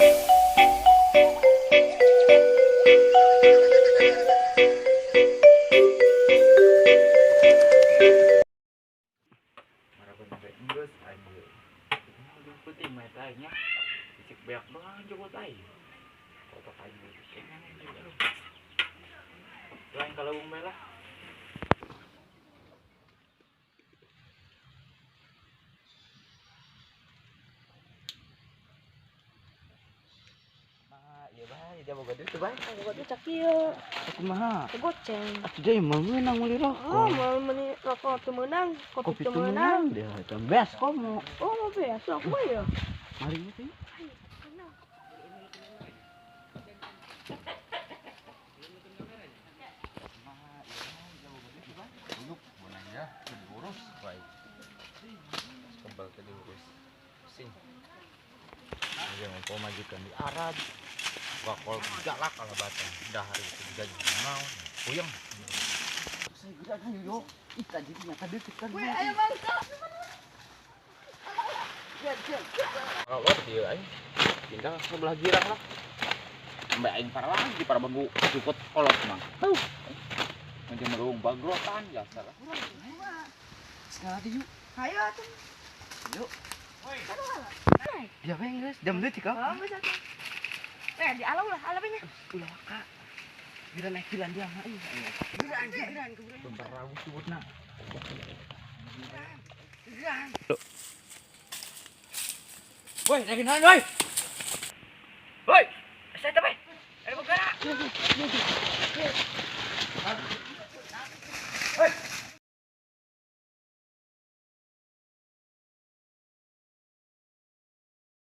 Marapan sampai enggeus aing ge. Penting mah eta aing nya. Cicik beak doang jemput aing. Kotok aing ge kengeng juga lu. Lain kalau bung lah. Iya bah, dia boga duit tuh bah. Boga duit cak ieu. Kumaha? Goceng. Atuh dia mah meunang meuli rokok. Oh, mau meuli rokok teu meunang, kopi teu meunang. Dia eta beas komo. Oh, mau beas sok mah ya. Mari teh. Ya, diurus baik. Kembal teh diurus. Pusing. Dia mau majikan di Arab. Bakal galak kalau batang. Dah hari itu digaji mau. Puyeng. Saya gerak yuk. Ih, tadi nyata deket kan. Weh, ayo bangsa. Kalau dia aing pindah ke sebelah girang lah. Mbak aing parah lagi para bangku cukup kolot mah. Huh. Macam merung bagrotan biasa lah. Sekali yuk. Ayo atuh. Yuk. Dia apa guys? Jam detik kau. Oh, bisa tuh. Eh, di alam lah, alamnya. Ulah kak. Bila naik jalan dia mah. Geran, geran, geran. Bentar ragu sebutna. Geran. Woi, lagi naon, woi? Woi, saya tapi. Ada bergerak.